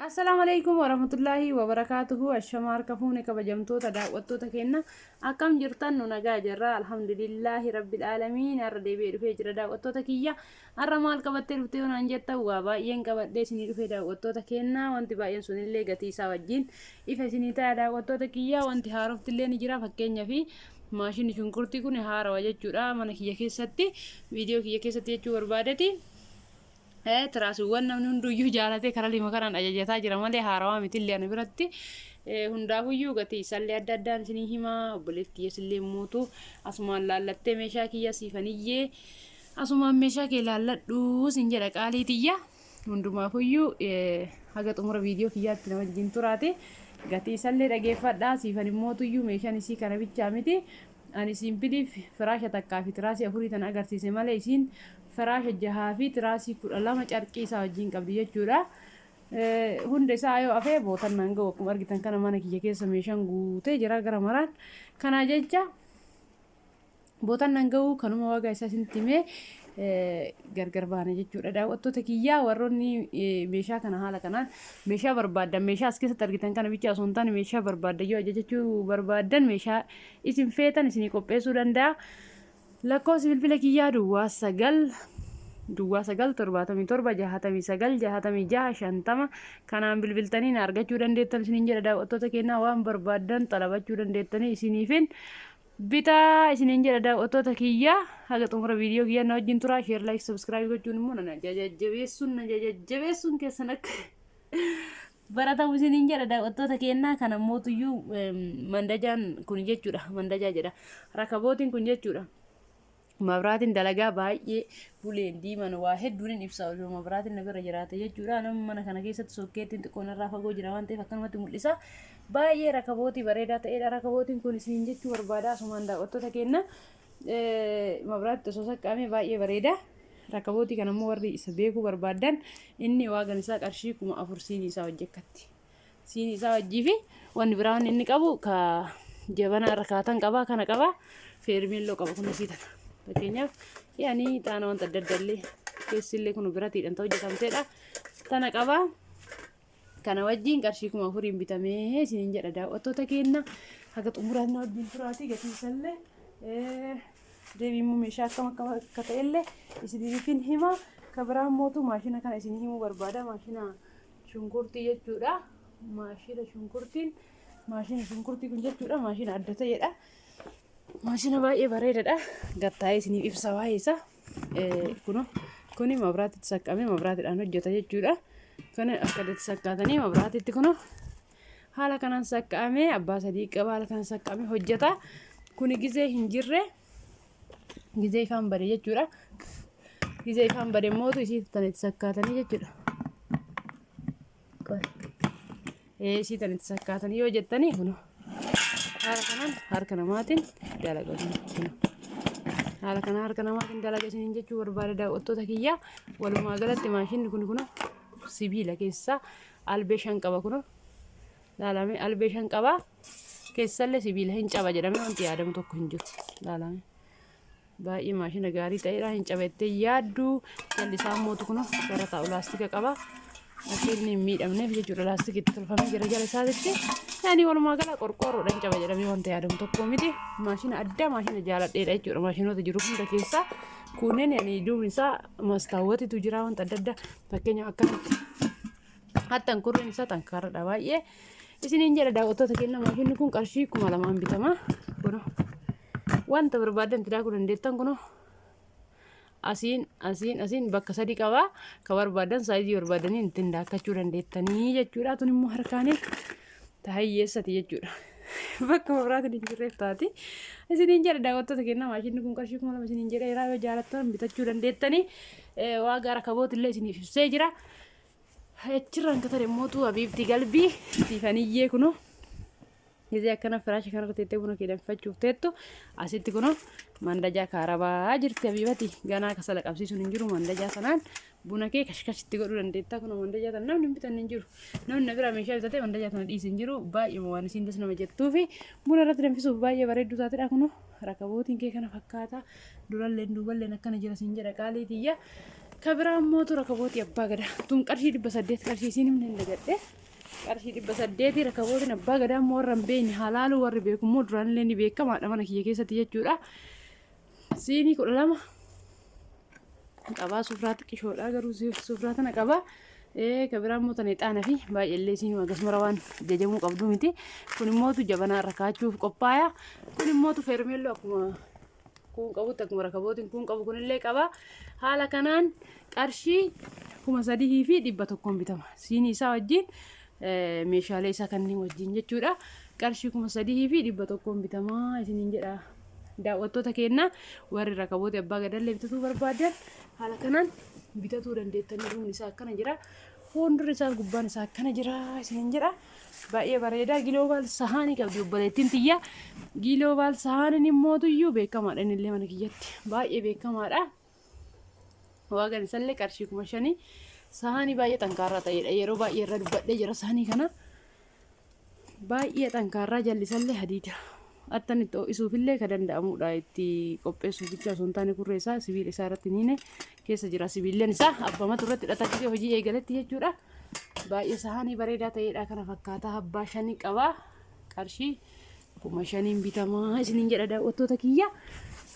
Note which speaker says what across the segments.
Speaker 1: Assalaamu alaikum warahmatullaahi wabarakaatuhu. Ashama harka fuune, kabajamtoota daawwattoota keenya, akkam jirtan? Nu nagaa jirra, alhamdulillaahi rabbil aalamiin. Har'a deebi'ee dhufee jira, daawwattoota kiyya. Har'a maal qabattee dhuftee yoo naan jettan, waa baay'een qabadhee isinii dhufe, daawwattoota keenya. Wanti baay'een sunillee gatii isaa wajjin ifa isinii ta'a, daawwattoota kiyya. Wanti haaroftillee ni jira. Fakkeenyaa fi maashinni shunkurtii kun haarawa jechuudha, mana kiyya keessatti, viidiyoo kiyya keessatti jechuu barbaadeti. Tiraasiiwwan namni hunduyyuu jaalatee karaa lima kanaan ajajataa jira malee haarawaa mitillee ana biratti. Hundaafuyyuu gatii isaallee adda addaan isinii hima. Obboleettii kiyyasillee mootu asumaan laallattee meeshaa kiyya siifaniyyee, asumaan meeshaa kee laalladhu sin jedha, qaalii tiyya. Hundumaafuyyuu haga xumura viidiyoo kiyyaatti na wajjin turaate gatii isallee dhageeffadhaa. Siifan immootuyyuu meeshaan isii kana bichaa miti. Ani simpiliif firaasha takkaa fi tiraasii afurii tana agarsiise malee isiin firaasha jahaa fi tiraasii 12 carqii isaa wajjin qabdi jechuudha. Hunda isaa yoo afee bootan naan ga'u. Akkuma argitan kana mana kiyya keessa meeshaan guutee jira gara maraan. Kanaa jecha bootan naan ga'u, kanuma waagaa isaa isinitti himee gargar baana jechuudha. Daawwattoota kiyyaa, warroonni meeshaa kana haala kanaan meeshaa barbaaddan, meeshaa as keessatti argitan kana bicha osoo hin taane meeshaa barbaaddan yoo ajajachuu barbaaddan, meeshaa isin feetan isinii qopheessuu danda'a. Lakkoofsi bilbila kiyyaa 09 09 77 69 66 50. Kanaan bilbiltanii na argachuu dandeettan isiniin jedha. Daawwattoota keenyaa, waan barbaaddan xalabachuu dandeettanii, isiniifin bitaa isiniin jedha. Daawwattoota kiyyaa, haga xumura viidiyoo kiyyaa na wajjin turaa. Share, like, subscribe gochuun immoo na jajjabeessuun, na jajjabeessuun keessan akka baratamu isiniin jedha, daawwattoota keenyaa. Kana mootuyyuu mandajaan kun jechuudha, mandajaa jedha, rakabootiin kun jechuudha, mabraatiin dalagaa. Baay'ee buleen diiman waa hedduun hin ibsa osoo mabraatiin na bira jiraate jechuudha. Nama mana kana keessatti sokkeettiin xiqqoo narraa fagoo jira waan ta'eef akkanumatti mul'isa. Baay'ee rakabootii bareedaa ta'edha rakabootiin kun isiniin jechuu barbaada asumaan, daawwattoota keenya. Mabraatti osoo saqqaamee baay'ee bareeda. Rakabootii kana immoo warri isa beekuu barbaadan, inni waagan isaa qarshii 4000 siinii isaa hojjekkatti. Siinii isaa wajjii fi wanni biraa wanni inni qabu ka jabanaa irra kaatan qaba, kana qaba, feermeelloo qaba. Kun isii tana fakkeenyaaf yaani xaana wanta adda adda illee keessillee kun biratiidhaan ta'u hojjetamteedha. Tana qaba. Kana wajjin qarshii 4000n bitamee isiniin jedha, daawwattoota keenya. Haga xumuraan na wajjin turaatii gatii isallee deebii immoo meeshaa akkam akkam akka ta'ellee isiniifin hima. Ka biraan mootu maashina kana isinii himuu barbaada. Maashina shunkurtii jechuudha. Maashina shunkurtiin, maashina shunkurtii kun jechuudha, maashina adda ta'edha. Maashina baay'ee bareedaadha. Gattaa'ee isiniif ibsa waa'ee isaa. Kuno kuni mabraatitti saqqamee mabraatiidhaan hojjeta jechuudha. Kana akka itti saqqaatanii mabraatitti kuno haala kanaan saqqaamee abbaa sadii qaba, haala kanaan saqqaamee hojjeta. Kuni gizee hin jirre, gizee ifaan bade jechuudha. Gizee ifaan bade mootu isii tan itti sakkaatanii jechuudha. Isii tan itti sakkaatanii yoo jettanii, kuno haala kanaan harka namaatiin dalaga. Kuno haala kanaan harka namaatiin dalaga isiniin jechuu barbaada, daawwattoota kiyyaa. Walumaa galatti maashinni kun kuno sibiila keessaa albee shan qaba. Kuno laalame, albee shan qaba. Keessallee sibiila hin caba jedhamee wanti yaadamu tokko hin jiru. Laalame, baay'ee maashina gaarii ta'edha. Hin cabettee yaaddu. Jalli isaa mootu kuno gara taa'u laastika qaba, akka inni hin miidhamneef jechuudha. Laastikii itti tolfamee jira jala isaatitti. Yaani walumaa gala qorqoorroodha, hin caba jedhamee wanta yaadamu tokko miti. Maashina addaa, maashina jaaladheedha jechuudha. Maashinoota jiru hunda keessaa kunneen yaani duubni isaa mastaawwatitu jira, wanta adda addaa fakkeenyaaf akkanatti hattan kurreen isaa xankaarradha baay'ee isiniin jedha, daawwattoota keenya. Maashinni kun qarshii 2000n bitama. Kuno wanta barbaadan itti daakuu dandeettan. Kuno asiin asiin asiin bakka sadi qaba, ka barbaadan saayizii barbaadanii ittiin daakkachuu dandeettanii jechuudha. Tun immoo harkaanii tahayyeessati jechuudha, bakka mabraatiin hin jirreef taati isiniin jedha, daawwattoota keenya. Maashinni kun qarshii 2000 isiniin jedha. Yoo jaalattan bitachuu dandeettanii. Waa gara kabootillee isiniif ibsee jira. Achirraan ka tare mootuu habiibti galbii siifaniyyee, kunoo gizee akkana firaasha kanarra teettee buna kee danfifachuuf teettu, asitti kunoo mandajaa kaarabaa jirti habiibati. Ganaa kasala qabsiisuun hin jiru, mandajaa sanaan buna kee kashkashitti godhuu dandeetta. Kunoo mandajaa tana namni hin bitanne hin jiru. Namni na biraa meeshaa bitatee mandajaa tana dhiise hin jiru. Baay'ee waan isiin das nama jettuufi buna irratti danfisuuf baay'ee bareedduu taatedha. Kunoo rakabootiin kee kana fakkaata, duralleen duuballeen akkana jira siin jedha, qaalii tiyya. Ka biraa immoo rakabootii abbaa gadaa. Tun qarshii 800, qarshii isiin himne hin dagadhe. Qarshii 800. Rakabootiin abbaa gadaa immoo warra hin beekne halaaluu, warri beeku immoo duraanillee ni beekamaadha mana kiyya keessatti jechuudha. Siinii 12 qabaa, sufraa xiqqishoodha garuu sufraa tana qabaa. Ka biraa immoo tana ixaana fi baay'eellee isiin akkasuma waan jajamuu qabdu miti. Kun immootu jabanaa irra kaa'achuuf qophaaya. Kun immootu feermeelloo akkuma kun qabutti, akkuma rakabootiin kun qabu kunillee qaba. Haala kanaan qarshii 3100n bitama. Siinii isaa wajjin, meeshaalee isaa kanneen wajjin jechuudha. Qarshii 3100n bitama isiniin jedha. Daawwattoota keenya, warri rakaboota abbaa gadallee bitatuu barbaadan haala kanaan bitatuu dandeettanii. Duubni isaa akkana jira. Fuuldurri isaa, gubbaan isaa akkana jira isiniin jedha. Baay'ee bareeda. Global sahaanii qabdi obboleettiin tiyya. Global sahaaniin immootuyyuu beekamaadha, innillee mana kiyyatti baay'ee beekamaadha. Waagaan isallee qarshii 5000. Sahaanii baay'ee xankaarraa ta'edha. Yeroo baay'ee irra dubbadhee jira sahaanii kana. Baay'ee xankaarraa, jalli isallee hadiida. Attan itti ho'isuufillee kan danda'amudha. Itti qopheessuuf bicha osoo hin taane kurree isaa sibiila isaa irratti niine keessa jira. Sibiilleen isaa abbamatu irratti hidhata hojii eegaletti jechuudha. Baay'ee sahaanii bareedaa ta'edha. Kana fakkaataa abbaa shanii qaba. Qarshii 5000n bitamaa isiniin jedha daawwattoota kiyya.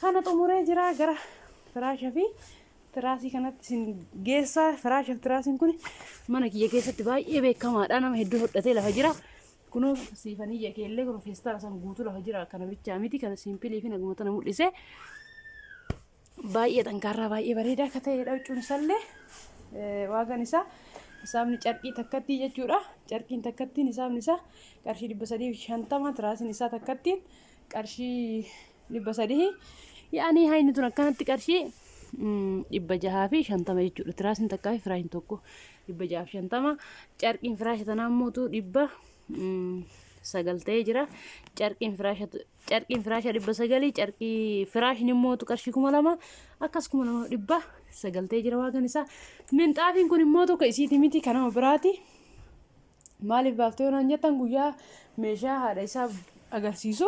Speaker 1: Kana xumuree jira, gara firaasha fi tiraasii kanatti isin geessaa. Firaasha fi tiraasiin kun mana kiyya keessatti baay'ee beekamaadha. Nama hedduu hodhatee lafa jira. Kunoo siifanii keellee kun feestaala san guutuu lafa jira. Kana bichaa miti, kana simpilii fi naguma tana mul'ise. Baay'ee xankaarraa, baay'ee bareedaa akka ta'edha huccuun isaallee. Waagaan isaa hisaabni carqii takkattii jechuudha. Carqiin takkattiin hisaabni isaa qarshii 350, tiraasiin isaa takkattiin qarshii 300. Yaa'anii hayni tun akkanatti qarshii 650 jechuudha. Tiraasiin takkaa fi firaashin tokko 650. Carqiin firaasha tanaa immoo 900 ta'ee jira. Carqiin firaasha 900, carqii firaashni immoo qarshii 2000, akkas 2900 ta'ee jira waagaan isaa. Minxaafiin kun immoo tokko isiiti miti, kanama biraati. Maaliif baaftee yoo naan jettan, guyyaa meeshaa haadha isaa agarsiisu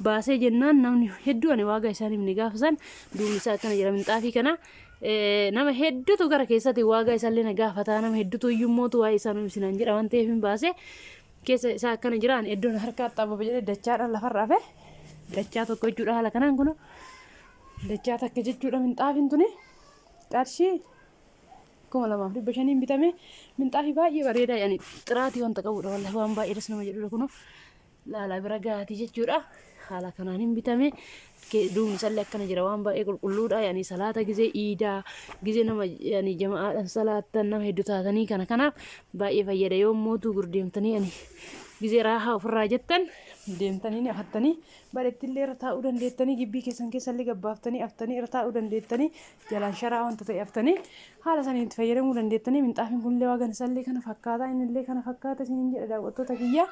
Speaker 1: baasee jennaan namni hedduu ani waagaa isaan himne gaafa san. Duubni isaa akkana jira. Minxaafii kana nama hedduutu gara keessatti waagaa isaallee na gaafataa, nama hedduutu iyyuu mootu waa'ee isaa nuuf sinaan jedha waan ta'eef hin baase. Keessa isaa akkana jira. Ani iddoon harkaa xababa jedhee dachaadhaan lafarra hafe, dachaa tokko jechuudha. Haala kanaan kun dachaa takka jechuudha. Minxaafiin tuni qarshii 2500n bitame. Minxaafii baay'ee bareedaa, yani xiraatii wanta qabudha. Wallahi waan baay'ee das nama jedhudha. Kunoo laalaa bira gaatii jechuudha. Haala kanaan hin bitame. Duubni isallee akkana jira. Waan baay'ee qulqulluudha. Yani salaata gizee iidaa, gizee nama yani jama'aadhaan salaattan, nama hedduu taatanii, kana kanaaf baay'ee fayyada. Yoo mootuu gurdeemtanii, yani gizee raahaa ofirraa jettan deemtanii ni afattanii, bareettillee irra taa'uu dandeettanii, gibbii keessan keessallee gabbaaftanii aftanii irra taa'uu dandeettanii, jalaan sharaa wanta ta'e aftanii haala saniin itti fayyadamuu dandeettanii. Minxaafiin kunillee waagan isallee kana fakkaata, innillee kana fakkaata isiniin jedha daawwattoota kiyya.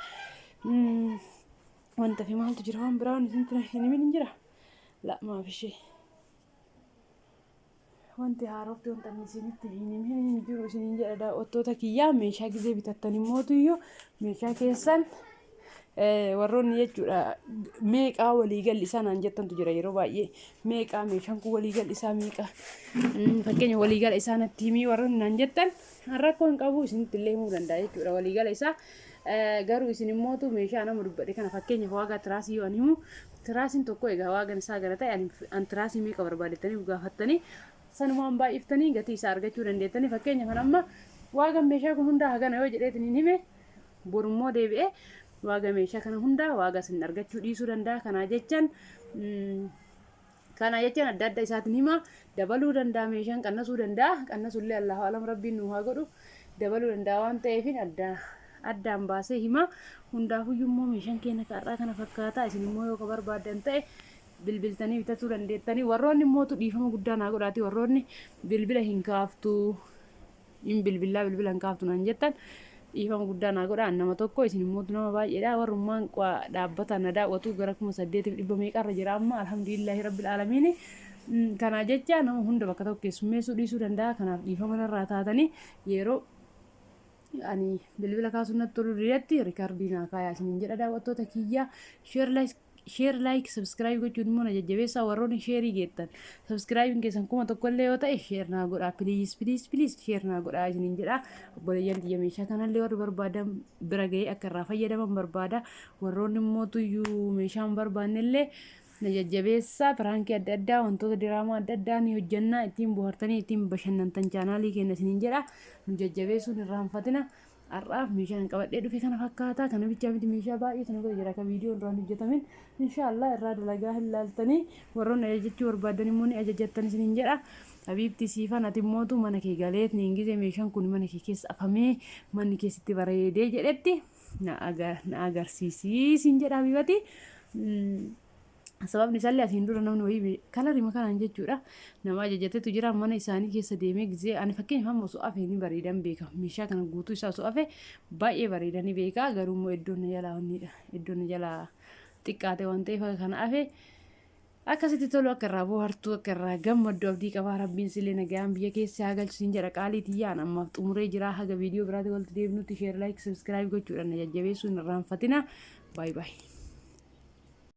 Speaker 1: Wanta fi maaltu jira? Waan biraa wanti isinitti hin himin hin jira. La maaf ishee wanti haarofti wanta inni isinitti hin himin hin jiru isiniin jedha daawwattoota kiyya. Meeshaa gizee bitattan immootuyyuu meeshaa keessan warroonni jechuudha meeqaa waliigalli isaa naan jettantu jira yeroo baay'ee. Meeqaa meeshaan kun, waliigalli isaa meeqa, fakkeenya waliigala isaa natti himii warroonni naan jettan, rakkoo hin qabu, isinitti illee himuu danda'a jechuudha waliigala isaa. Garuu isin immootu meeshaa nama dubbadhe kana, fakkeenyaaf waagaa tiraasii yoo ani himu, tiraasiin tokko egaa waagan isaa gara ta'e, an tiraasii meeqa barbaadettanii gaafattanii sanumaan baay'iftanii gatii isaa argachuu dandeettanii. Fakkeenyaaf an amma waagan meeshaa kun hundaa hagana yoo jedheetiin hin hime, borummoo deebi'ee waaga meeshaa kana hundaa waaga isin argachuu dhiisuu danda'a. Kanaa jechaan adda adda isaatiin hima. Dabaluu danda'a, meeshaan qannasuu danda'a. Qannasullee allahu alam, rabbiin nu haa godhu, dabaluu danda'a waan ta'eef adda addaan baasee hima. Hundaafuyyuu immoo meeshaan keenya kaarraa kana fakkaata. Isin immoo yoo ka barbaaddan ta'e bilbiltanii bitatuu dandeettanii. Warroonni immootu dhiifama guddaa naa godhaati, warroonni bilbila hin kaaftu, hin bilbillaa, bilbila hin kaaftu naan jettan, dhiifama guddaa naa godha. Nama tokko, isin immoo nama baay'eedha. Warrummaan dhaabbataan na daawwatu gara 8000 meeqarra jira amma, alhamdulillahi rabbil aalamiini. Kanaa jecha nama hunda bakka tokko keessummeessuu dhiisuu danda'a. Kanaaf dhiifama narraa taatanii, yeroo ani bilbila kaasuun natti tolu didetti rikardii naa kaayaa isiniin jedha daawwattoota kiyya. Share, like. Share, like, subscribe gochuun immoo na jajjabeessaa. Warroonni sheerii geettan, subscribe keessan 1000 illee yoo ta'e, share naa godhaa. Please, please, please, share naa godhaa isiniin jedha. Obboleeyyan tiyya, meeshaa kanallee warri barbaadan bira ga'ee akka irraa fayyadaman barbaada. Warroonni immoo tuyyuu meeshaa hin barbaannellee na jajjabeessaa. Piraankii adda addaa, wantoota diraamaa adda addaa ni hojjannaa, ittiin bohaartanii ittiin bashannantan chaanaalii keenya isiniin jedha. Nu jajjabeessuun irraanfatina. Har'aaf meeshaan qabadhee dhufe kana fakkaata. Kana bichaa miti, meeshaa baay'eetu nu bira jira akka viidiyoon duraan hojjetamin. Inshaallah irraa dalagaa hin laaltanii, warroonni ajajachuu barbaadan immoo ni ajajattan isiniin jedha. Habiibti siifan, ati immootu mana kee galeet niin gizee meeshaan kun mana kee keessa afamee manni keessatti bareedee jedhetti na agarsiisii siin jedha, habiibati. Sababni isaallee asiin dura namni wayii kalarima kanaan jechuudha nama ajajatetu jira. Mana isaanii keessa deemee gizee ani fakkeenyaaf amma osoo afee ni bareedan beeka. Meeshaa kana guutuu isaa osoo afe baay'ee bareeda ni beeka. Garuu immoo iddoon na jalaa wanniidha, iddoon na jalaa xiqqaate waan ta'eef akka kana afe akkasitti tolu. Akka irraa bohaartu, akka irraa gammaddu abdii qabaa. Rabbiin silee nagaan biyya keessa haa galchu siin jedha. Qaalii tiyyaan ammaaf xumuree jira. Haga viidiyoo biraatti walitti deebinutti share, like, subscribe gochuudhaan na jajjabeessuu hin irraanfatina. Baay'ee baay'ee.